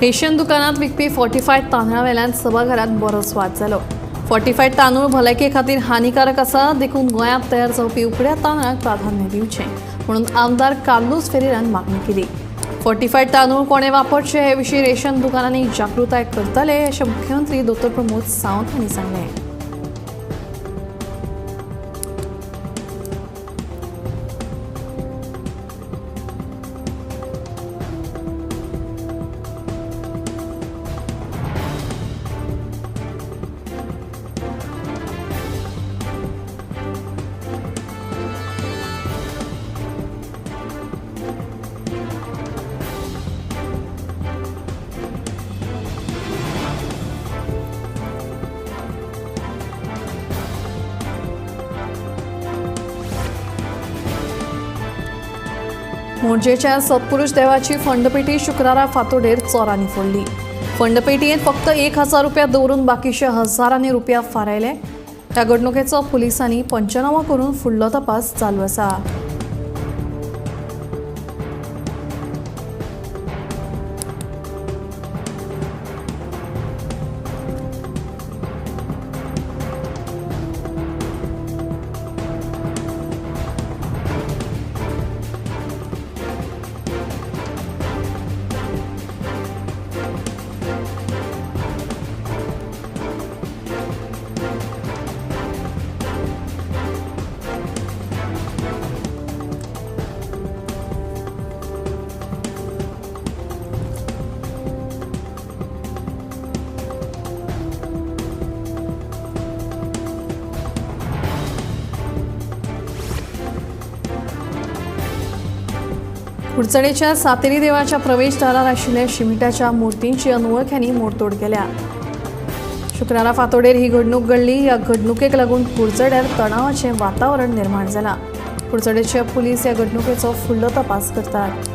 Ration दुकानात विकपी fortified तांदळा वेल्यान सभाघरात बरोच वाद जालो. फोर्टिफायड तांदूळ भलायके खातीर हानिकारक आसा, देखून गोंयांत तयार जावपी उकड्या तांदळाक प्राधान्य दिवचें म्हणून आमदार कार्लूस फेरेरान मागणी केली. फोर्टिफायड तांदूळ कोणे वापरचे हे विशीं रेशन दुकानांनी जागृताय करतले अशें मुख्यमंत्री दोतोर प्रमोद सावंत हांणी सांगलें. मोरजेच्या सत्पुरुष देवाची फंडपेटी शुक्रारा फातोडेर चोरांनी फोडली. फंडपेटयेंत फक्त 1000 रुपया दवरून बाकीचे हजारांनी रुपया फारायले. ह्या घडणुकेचो पुलिसांनी पंचनामो करून फुडलो तपास चालू आसा. कुडचडेच्या सातेरी देवाच्या प्रवेशदारार आशिल्ल्या शिमिटाच्या मूर्तींची अनवळख्यांनी मोडतोड केल्या. शुक्रारा फातोडेर ही घडणूक घडली. ह्या घडणुकेक लागून कुडचड्यार तणावाचें वातावरण निर्माण जालां. कुडचडेचे पुलीस ह्या घडणुकेचो फुडलो तपास करतात.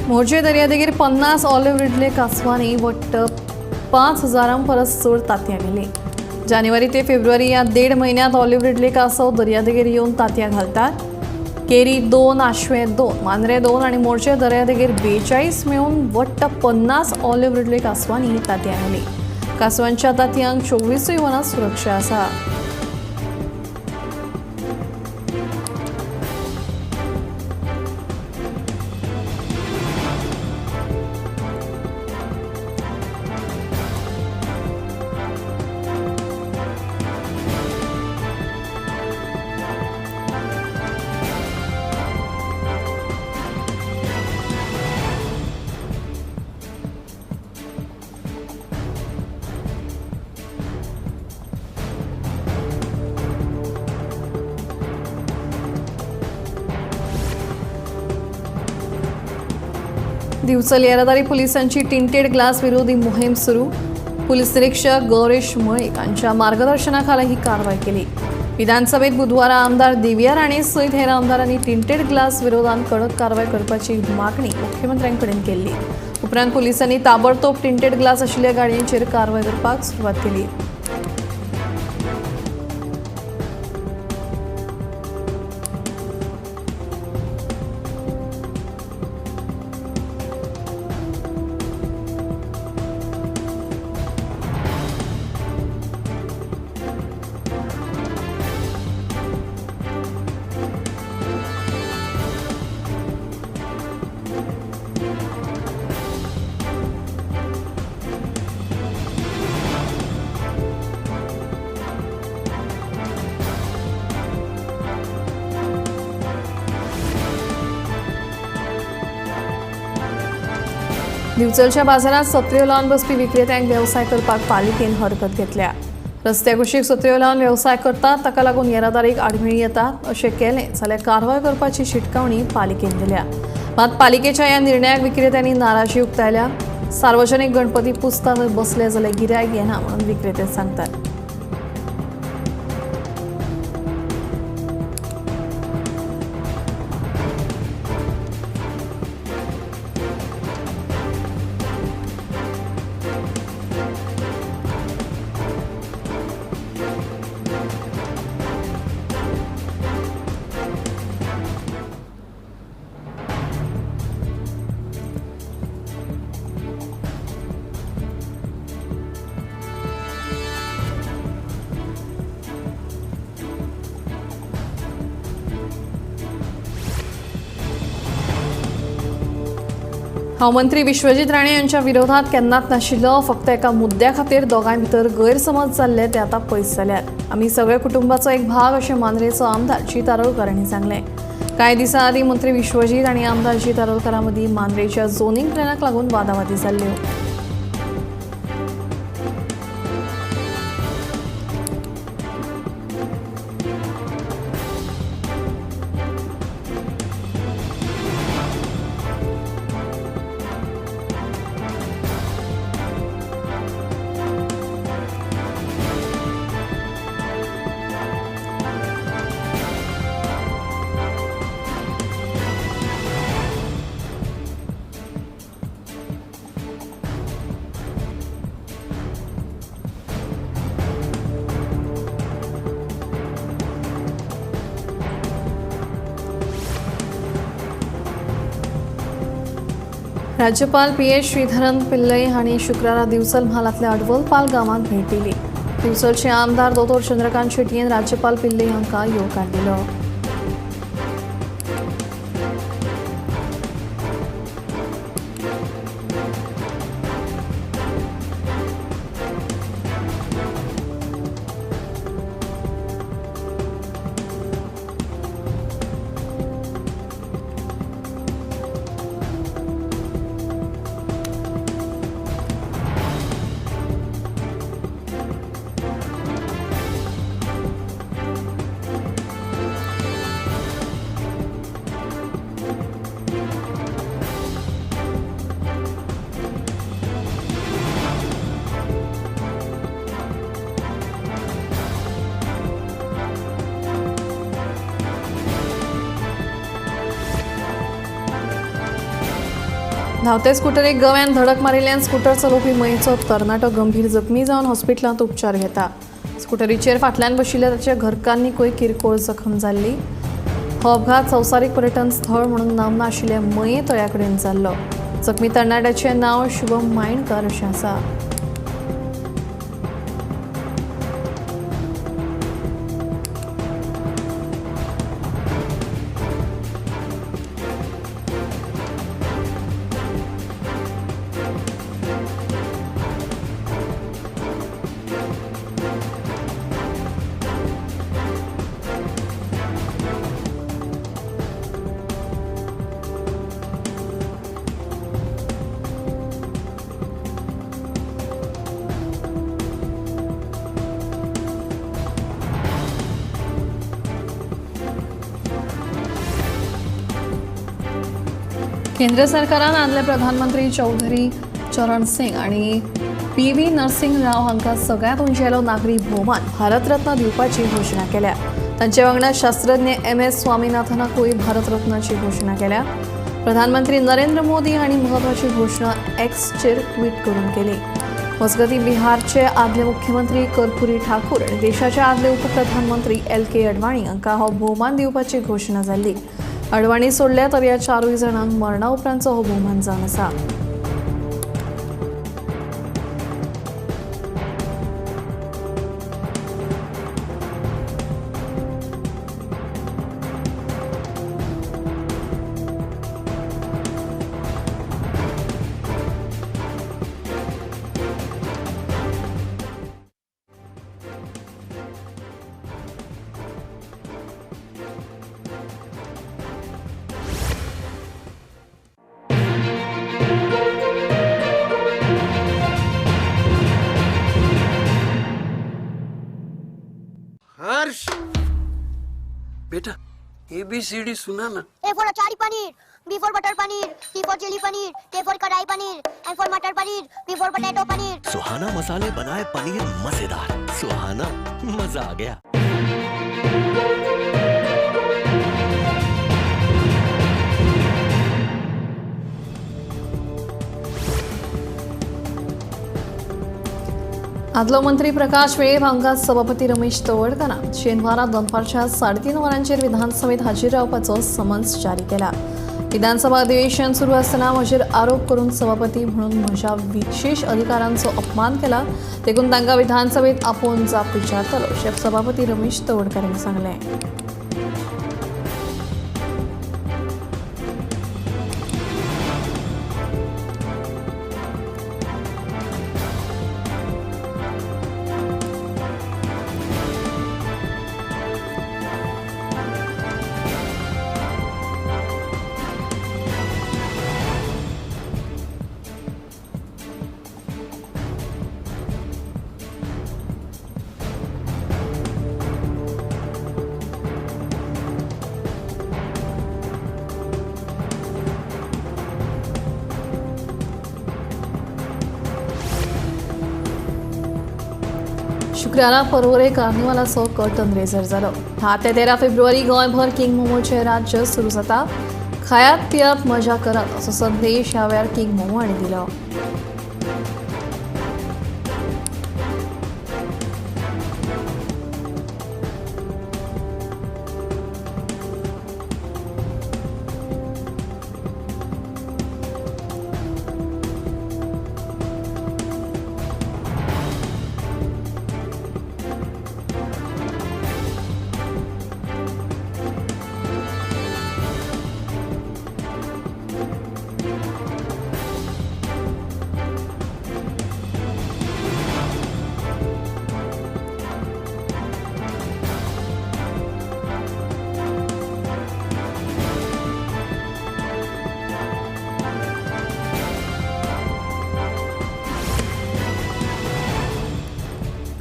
मोरजे दर्यादेगेर 50 ऑलिव्ह रिडले कासवांनी वट्ट 5000 परस चड तांतयां घालीं. जानेवारी ते फेब्रुवारी ह्या 1.5 म्हयन्यांत ऑलिव्ह रिडले कासव दर्यादेगेर येवन तांतयां घालतात. केरी 2, आशवें 2, मांद्रे 2 आनी मोरजे दर्यादेगेर 42 मेळून वट्ट 50 ऑलिव्ह रिडले कासवांनी तांतयां घालीं. कासवांच्या तांतयांक 24 वरां सुरक्षा आसा. दिवचल येरादारी पोलिसांची टिंटेड ग्लास विरोधी मोहीम सुरू. पोलीस निरीक्षक गौरेश मळीक हांच्या मार्गदर्शनाखाला ही कारवाय केली. विधानसभेत बुधवारा आमदार देविया राणे सयत हेर आमदारांनी टिंटेड ग्लास विरोधात कडक कारवाय करपाची मागणी मुख्यमंत्र्यांकडेन केल्ली. उपरांत पोलिसांनी ताबडतोब टिंटेड ग्लास आशिल्ल्या गाडयांचेर कारवाय करपाक सुरवात केली. दिवचलच्या बाजारात सत्र्यो लावन बसपी विक्रेत्यांक वेवसाय करपाक पालिकेन हरकत घेतल्या। रस्त्या कुशीक सत्र्यो लावन वेवसाय करतात ताका लागून येरादारीक आडमेळी येतात अशें केलें जाल्यार कारवाय करपाची शिटकावणी पालिकेन दिल्या। मात पालिकेच्या ह्या निर्णयाक विक्रेत्यांनी नाराजी उक्तायल्या। सार्वजनिक गणपती पुजता थंय बसले जाल्यार गिरायक येना म्हणून विक्रेते सांगतात। हांव मंत्री विश्वजीत राणे यांच्या विरोधात केन्नाच नाशिल्लो, फक्त एका मुद्द्या खातीर दोगांय भितर गैरसमज जाल्ले ते आतां पयस जाल्यात। आमी सगळे कुटुंबाचो एक भाग अशें मांद्रेचो आमदार जीत आरोलकार हांणी सांगलें। कांय दिसां आदीं मंत्री विश्वजीत आनी आमदार जीत आरोलकारा मदीं मांद्रेच्या झोनींग प्लॅनाक लागून वादावादी जाल्ल्यो। राज्यपाल पी.एस. श्रीधरन पिल्लई हांणी शुक्रारा दिवचल म्हालांतल्या अडवलपाल गांवांत भेट दिली। दिवचलचे आमदार दोतोर चंद्रकांत शेटयेन राज्यपाल पिल्लई हांकां येवकार दिलो। धांवते स्कुटरीक गव्यान धडक मारिल्ल्यान स्कुटर चलोवपी मयेचो तरणाटो गंभीर जखमी जावन हॉस्पिटलांत उपचार घेता। स्कुटरीचेर फाटल्यान बशिल्ल्या ताच्या घरकान्नीकूय किरकोळ जखम जाल्ली। हो अपघात संवसारीक पर्यटन स्थळ म्हणून नामना आशिल्ल्या मये तळ्या कडेन जाल्लो। जखमी तरणाट्याचें नांव शुभम मायणकर अशें आसा। केंद्र सरकारान आदले प्रधानमंत्री चौधरी चरण सिंग आनी पी.व्ही. नरसिंह राव हांकां सगळ्यांत उंचेलो नागरी भोवमान भारतरत्न दिवपाची घोशणा केल्या। तांचे वांगडा शास्त्रज्ञ एम.एस. स्वामीनाथनाकूय भारतरत्नाची घोशणा केल्या। प्रधानमंत्री नरेंद्र मोदी हांणी म्हत्वाची घोशणा एक्सचेर ट्वीट करून केली। मजगतीं बिहारचे आदले मुख्यमंत्री कर्पुरी ठाकूर आनी देशाचे आदले उपप्रधानमंत्री एल.के. अडवाणी हांकां हो भोवमान दिवपाची घोशणा जाल्ली। अडवाणी सोडल्या तर ह्या चारूय जाणांक मरणा उपरांतचो हो भोवमान जावन आसा। बेटा एबीसीडी सुना ना। A for achari paneer, B for butter paneer, C for chilli paneer, K for kadai paneer, M for matar paneer, P for potato paneer. Suhana मसाले बनाए पनीर मजेदार, सुहाना मजा आ गया। आदलो मंत्री प्रकाश वेळीप हांकां सभापती रमेश तवडकारान शेनवारा दनपारच्या 3:30 वरांचेर विधानसभेत हाजीर रावपाचो समन्स जारी केला। विधानसभा अधिवेशन सुरू आसतना म्हजेर आरोप करून सभापती म्हणून म्हज्या विशेष अधिकारांचो अपमान केला, देखून तांकां विधानसभेत आपोवन जाप विचारतलो अशें सभापती रमेश तवडकार हांणी सांगलें। शुक्रारा पर्वरे कार्निवालाचो कर्टन रेजर जालो। 10 ते 13 फेब्रुवारी गोंयभर किंग मोमोचें राज्य सुरू जाता। खायात पियात मजा करात असो संदेश ह्या वेळार किंग मोमो हांणी दिलो।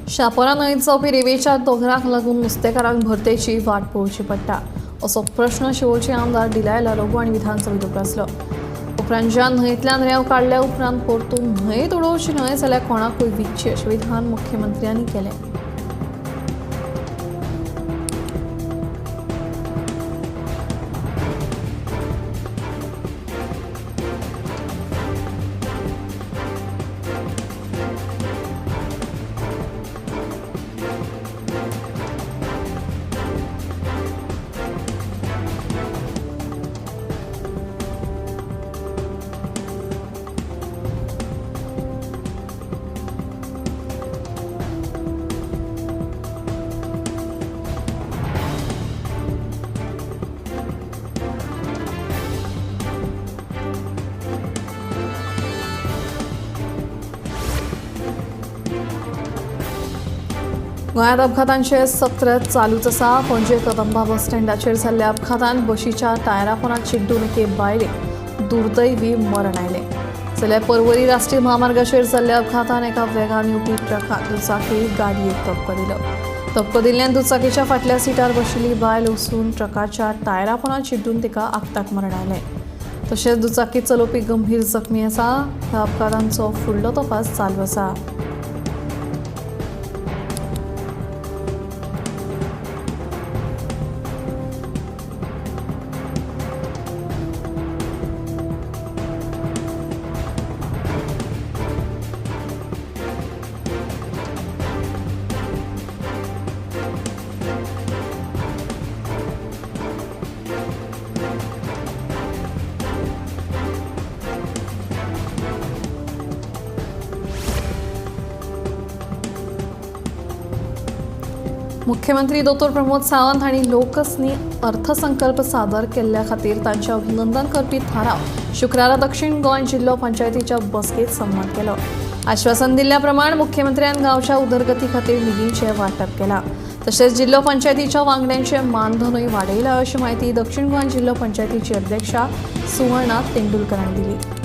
शापोरा न्हंयेत जावपी रेंवेच्या दोंगराक लागून नुस्तेकारांक भरतेची वाट पळोवची पडटा असो प्रश्न शिवोलचे आमदार डिलायला लोबो हांणी विधानसभेत उप्रासलो। उपरांत ज्या न्हंयेंतल्यान रेंव काडल्या उपरांत परतून न्हंयेत उडोवची न्हय जाल्यार कोणाकूय विकची अशें विधान मुख्यमंत्र्यांनी केलें। गोंयांत अपघातांचे सत्र चालूच आसा। पणजे कदंबा बस स्टँडाचेर जाल्ल्या अपघातांत बशीच्या टायरा पोंदा चिड्डून एके बायलेक दुर्दैवी मरण आयलें। जाल्यार पर्वरी राष्ट्रीय म्हामार्गाचेर जाल्ल्या अपघातान एका वेगान येवपी ट्रकान दुचाकी गाडयेक धपको दिलो। धपको दिल्ल्यान दुचाकीच्या फाटल्या सिटार बशिल्ली बायल वचून ट्रकाच्या टायरा पोंदा चिड्डून तिका आक्ताक मरण आयलें। तशेंच दुचाकी चलोवपी गंभीर जखमी आसा। ह्या अपघातांचो फुडलो तपास चालू आसा। मुख्यमंत्री दोतोर प्रमोद सावंत हांणी लोकसनी अर्थसंकल्प सादर केल्ल्या खातीर तांचें अभिनंदन करपी थाराव शुक्रारा दक्षिण गोंय जिल्लो पंचायतीच्या बसकेत संमत केलो। आश्वासन दिल्ल्या प्रमाण मुख्यमंत्र्यान गांवच्या उदरगती खातीर निधीचें वांटप केलां। तशेंच जिल्लो पंचायतीच्या वांगड्यांचें मानधनूय वाडयलां अशी म्हायती दक्षिण गोंय जिल्लो पंचायतीची अध्यक्षा सुवर्णा तेंडुलकर हांणी दिली।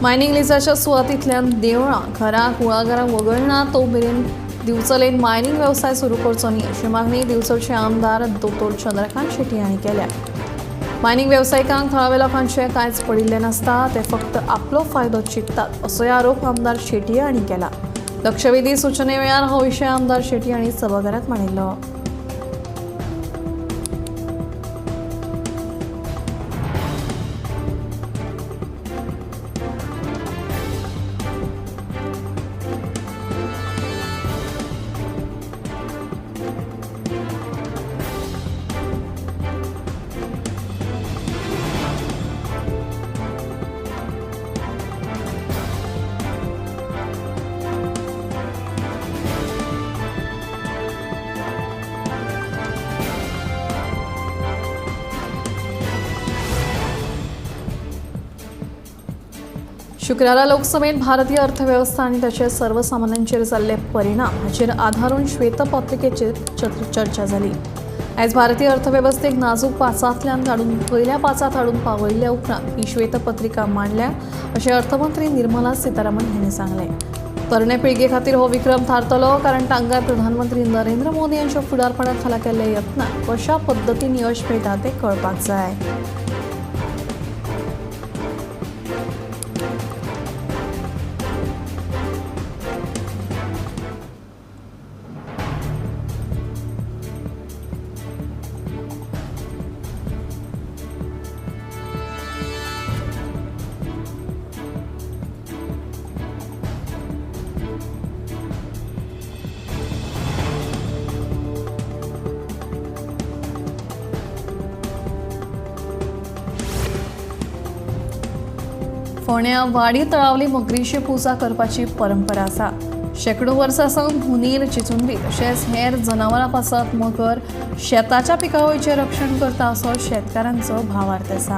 मायनिंग लिजाच्या सुवातींतल्यान देवळां, घरां, कुळागरां वगळना तो मेरेन दिवचलेन मायनिंग वेवसाय सुरू करचो न्ही अशी मागणी दिवचलचे आमदार दोतोर चंद्रकांत शेट्टी हांणी केल्या. मायनिंग वेवसायिकांक थळाव्या लोकांचें कांयच पडिल्लें नासता, ते फक्त आपलो फायदो चिंततात असोय आरोप आमदार शेट्टी हांणी केला. लक्षवेधी सूचने वेळार हो विशय आमदार शेट्टी हांणी सभाघरांत मांडिल्लो. शुक्रारा लोकसभेत भारतीय अर्थवेवस्था आनी ताचे सर्वसामान्यांचेर जाल्ले परिणाम हाचेर आदारून श्वेतपत्रिकेचेर चर्चा जाली. आयज भारतीय अर्थवेवस्थेक नाजूक पांचांतल्यान काडून पयल्या पांचांत हाडून पावयल्ल्या उपरांत ही श्वेतपत्रिका मांडल्या अशें अर्थमंत्री निर्मला सीतारामन हांणी सांगलें. तरणे पिळगे खातीर हो विक्रम थारतलो, कारण तांकां प्रधानमंत्री नरेंद्र मोदी हांच्या फुडारपणा खाला केल्ल्या यत्नांक कशा पद्दतीन यश मेळटा तें कळपाक जाय. फोंड्या वाडी तळावली मगरीची पुजा करपाची परंपरा आसा. शेकडो वर्सां सावन हुनीर, चिचुंदरी तशेंच हेर जनावरां पासत मगर शेताच्या पिकावळीचें रक्षण करता असो शेतकारांचो भावार्थ आसा.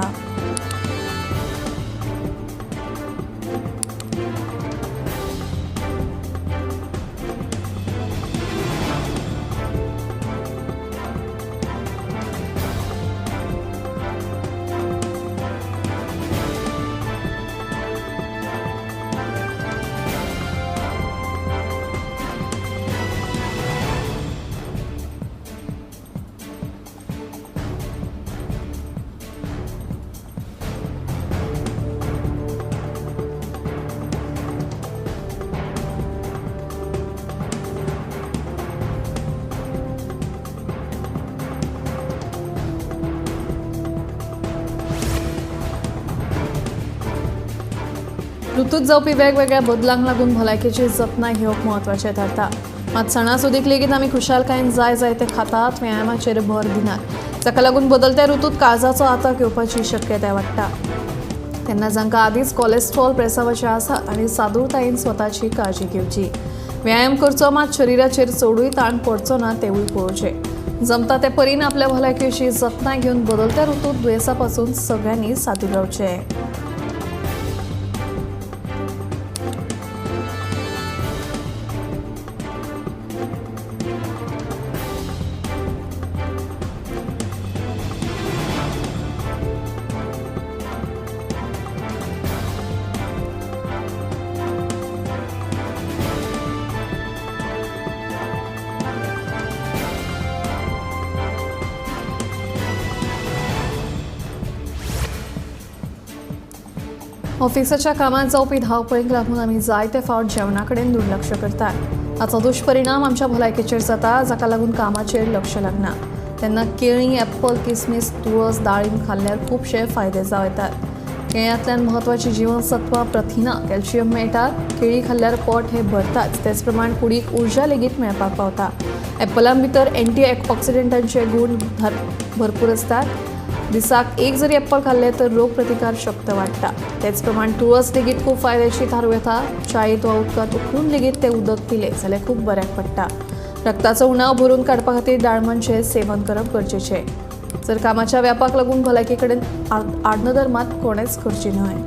ऋतूत जावपी वेगवेगळ्या बदलांक लागून भलायकेची जतनाय घेवप म्हत्वाचें थारता. मात सणासुदीक लेगीत आमी खुशालकायेन जाय जाय ते खातात, व्यायामाचेर भर दिनात, जाका लागून बदलत्या ऋतूत काळजाचो आताक येवपाची शक्यताय वाडटा. तेन्ना जांकां आदींच कोलेस्ट्रॉल प्रेसावाचें आसा तांणी सादूरतायेन स्वताची काळजी घेवची. व्यायाम करचो, मात शरिराचेर चडूय ताण पडचो ना तेवूय पळोवचें. जमता ते परीन आपल्या भलायकेची जतनाय घेवन बदलत्या ऋतूत दुयेंसा पासून सगळ्यांनी सादूर रावचें. ऑफिसाच्या कामात जावपी धांवपळीक लागून आमी जायते फावट जेवणा कडेन दुर्लक्ष करतात. ताचो दुश्परिणाम आमच्या भलायकेचेर जाता, जाका लागून कामाचेर लक्ष लागना. तेन्ना केळीं, एप्पल, किसमीस, तुळस, दाळीम खाल्ल्यार खुबशे फायदे जावं येतात. केळ्यांतल्यान म्हत्वाची जीवनसत्वां, प्रथिनां, कॅल्शियम मेळटात. केळीं खाल्ल्यार पोट हें भरताच, तेच प्रमाण कुडीक उर्जा लेगीत मेळपाक पावता. एप्पलां भितर एंटी ऑक्सिडंटांचे गूण भरपूर आसतात. दिसाक एक जरी एप्पल खाल्लें तर रोग प्रतिकार शक्त वाडटा. तेच प्रमाण तुळस लेगीत खूब फायद्याची थारूं येता. चायेंत वा उदकांत उकळून लेगीत तें उदक पिलें जाल्यार खूब बऱ्याक पडटा. रक्ताचो उणाव भरून काडपा खातीर दाळमांचें सेवन करप गरजेचें. जर कामाच्या व्यापाक लागून भलायके कडेन आडनदर मात कोणेच करची न्हय.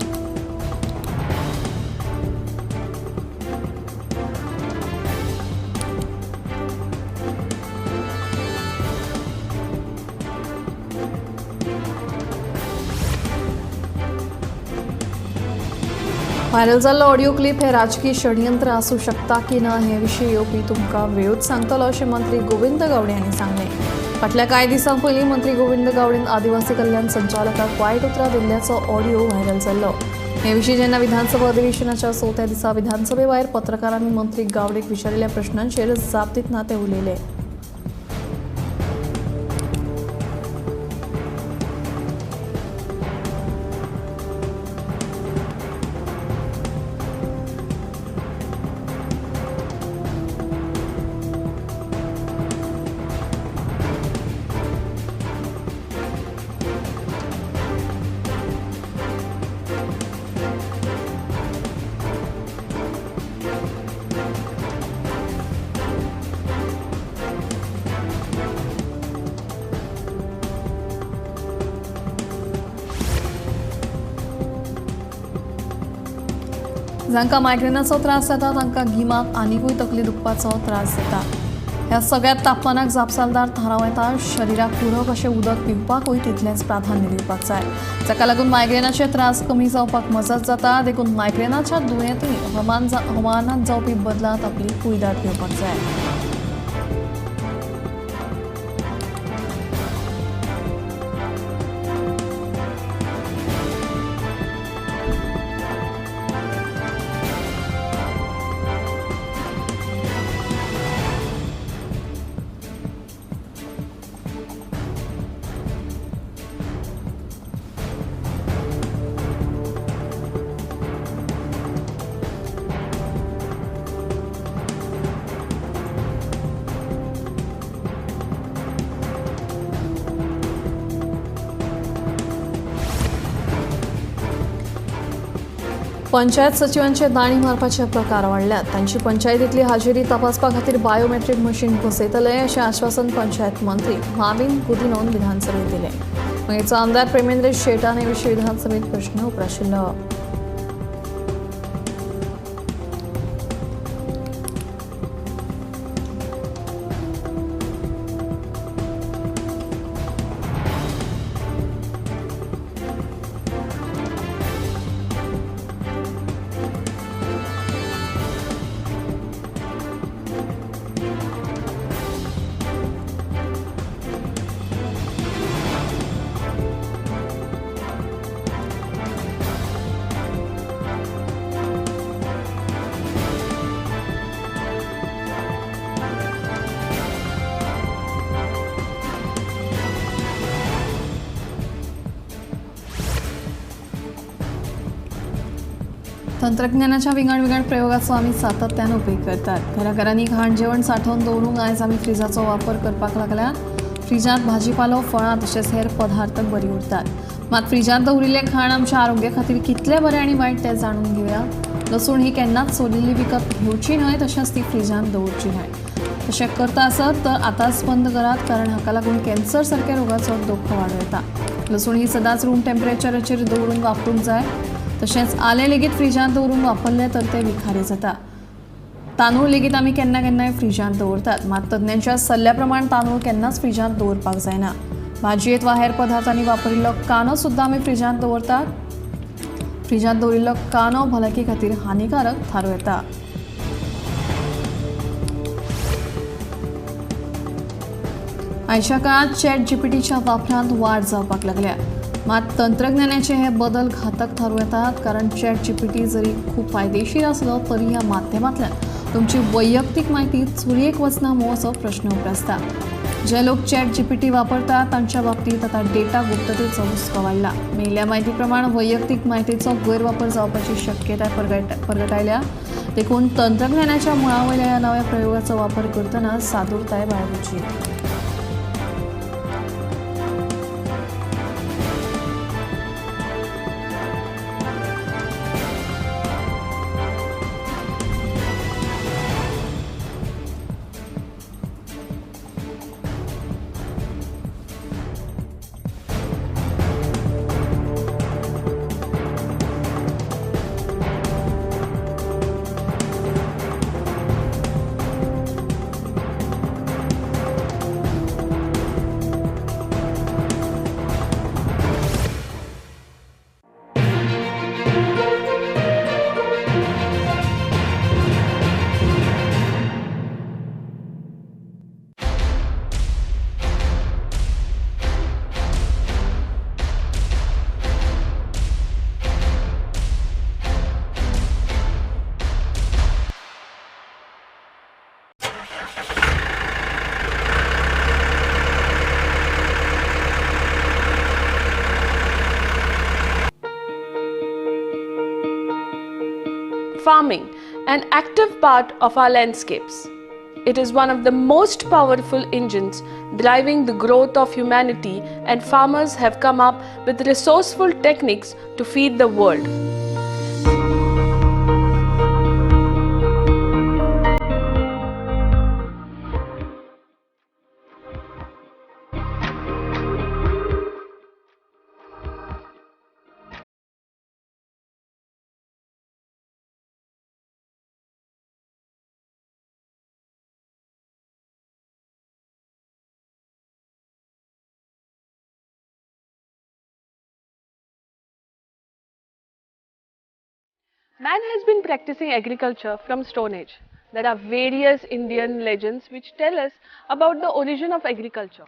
व्हायरल जाल्लो ऑडियो क्लिप हे राजकीय षडयंत्र आसूं शकता की ना हे विशीं येवपी तुमकां वेळूच सांगतलो अशें मंत्री गोविंद गावडे हांणी सांगलें। फाटल्या कांय दिसां पयलीं मंत्री गोविंद गावडेन आदिवासी कल्याण संचालकाक वायट उतरां दिल्ल्याचो ऑडियो व्हायरल जाल्लो। हे विशीं जेन्ना विधानसभा अधिवेशनाच्या चवथ्या दिसा विधानसभे भायर पत्रकारांनी मंत्री गावडेक विचारिल्ल्या प्रश्नांचेर जाप दितना ते उलयले। जांकां मायग्रेनाचो त्रास जाता तांकां गिमाक आनिकूय तकली दुखपाचो त्रास जाता। ह्या सगळ्या तापमानाक जापसालदार थारावं येता। शरिराक पुरक अशें उदक पिवपाकूय तितलेंच प्राधान्य दिवपाक जाय, जाका लागून मायग्रेनाचे त्रास कमी जावपाक मजत जाता। देखून मायग्रेनाच्या दुयेंती हवामानांत जावपी बदलांत आपली कुयदाद घेवपाक जाय। पंचायत सचिवांचे दाणी मारपाचे प्रकार वाडल्यात। तांची पंचायतींतली हाजेरी तपासपा खातीर बायोमेट्रीक मशीन बसयतले अशें आश्वासन पंचायत मंत्री माविन गुदिनोन विधानसभेत दिलें। मगेचो आमदार प्रेमेंद्र शेटान हे विशीं विधानसभेत प्रश्न उप्राशिल्लो। तंत्रज्ञानाच्या विंगड विंगड प्रयोगाचो आमी सातत्यान उपेग करतात। घराघरांनी घाण जेवण सांठोवन दवरूंक आयज आमी फ्रिजाचो वापर करपाक लागल्यात। फ्रिजांत भाजीपालो, फळां तशेंच हेर पदार्थ बरी उरतात। मात फ्रिजांत दवरिल्लें खाण आमच्या आरोग्या खातीर कितलें बरें आनी वायट तें जाणून घेवया। लसूण ही केन्नाच सोलिल्ली विकत घेवची न्हय, तशेंच ती फ्रिजांत दवरची न्हय। तशें करता आसत तर आतांच बंद करात, कारण हाका लागून कॅन्सर सारक्या रोगाचो धोको वाडूं येता। लसूण ही सदांच रूम टेम्परेचराचेर दवरून वापरूंक जाय। तशेंच आलें लेगीत फ्रिजांत दवरून वापरलें तर तें विखारी जाता। तांदूळ लेगीत आमी केन्ना केन्नाय फ्रिजांत दवरतात, मात तज्ञांच्या सल्ल्या प्रमाण तांदूळ केन्नाच फ्रिजांत दवरपाक जायना। भाजयेंत वा हेर पदार्थांनी वापरिल्लो कांदो सुद्दां आमी फ्रिजांत दवरतात। फ्रिजांत दवरिल्लो कांदो भलायकी खातीर हानिकारक थारूं येता। आयच्या काळांत चॅट जीपीटीच्या वापरांत वाड जावपाक लागल्या। मात तंत्रज्ञानाचे हे बदल घातक थारूं येतात, कारण चॅट जीपीटी जरी खूब फायदेशीर आसलो तरी ह्या माध्यमांतल्यान तुमची वैयक्तीक म्हायती चोरयेक वचना मूं असो प्रश्न उप्रासता। जे लोक चॅट जीपीटी वापरतात तांच्या बाबतींत आतां डेटा गुप्ततेचो हुस्को वाडला। मेळिल्ल्या म्हायती प्रमाण वैयक्तीक म्हायतीचो गैरवापर जावपाची शक्यताय परगटायल्या। देखून तंत्रज्ञानाच्या मुळा वयल्या ह्या नव्या प्रयोगाचो वापर करतना सादूरताय बाळगुची। farming an active part of our landscapes. It is one of the most powerful engines driving the growth of humanity, and farmers have come up with resourceful techniques to feed the world. Man has been practicing agriculture from Stone Age. There are various Indian legends which tell us about the origin of agriculture.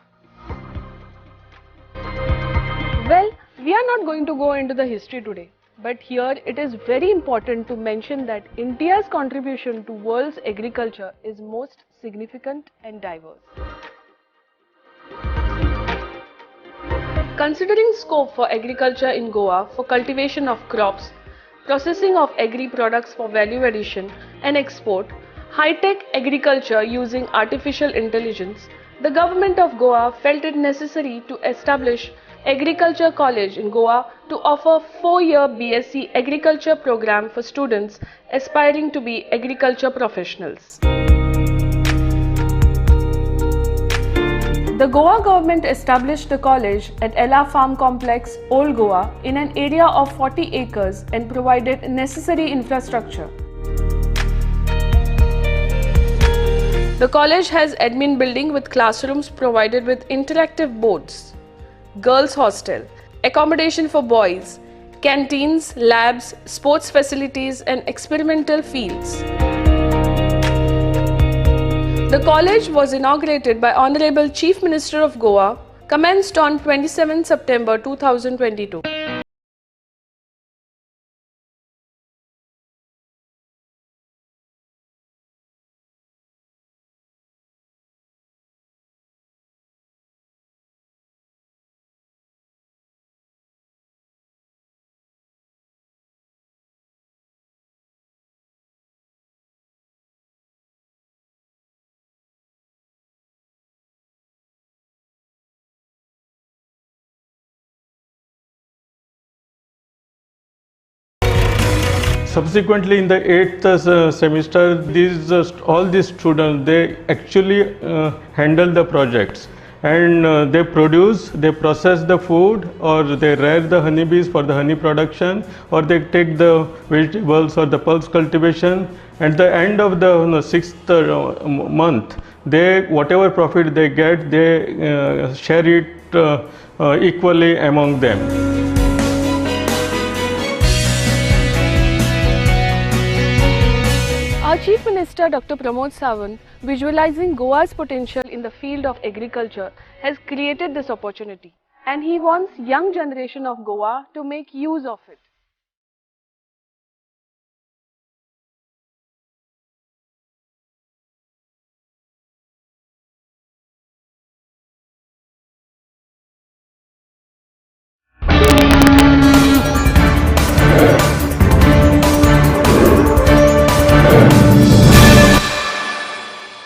Well, we are not going to go into the history today, but here it is very important to mention that India's contribution to world's agriculture is most significant and diverse. Considering scope for agriculture in Goa for cultivation of crops, processing of agri products for value addition and export, high-tech agriculture using artificial intelligence, the government of Goa felt it necessary to establish Agriculture College in Goa to offer 4-year BSc Agriculture program for students aspiring to be agriculture professionals. The Goa government established the college at Ella Farm Complex, Old Goa, in an area of 40 acres and provided necessary infrastructure. The college has admin building with classrooms provided with interactive boards, girls hostel, accommodation for boys, canteens, labs, sports facilities and experimental fields. The college was inaugurated by Honorable Chief Minister of Goa, commenced on 27 September 2022. Subsequently, in the 8th semester, all these students, they actually handle the projects, and they process the food, or they rear the honeybees for the honey production, or they take the vegetables or the pulse cultivation. At the end of the 6th month, they whatever profit they get, they share it equally among them. Our Chief Minister Dr. Pramod Sawant, visualizing Goa's potential in the field of agriculture, has created this opportunity, and he wants young generation of Goa to make use of it.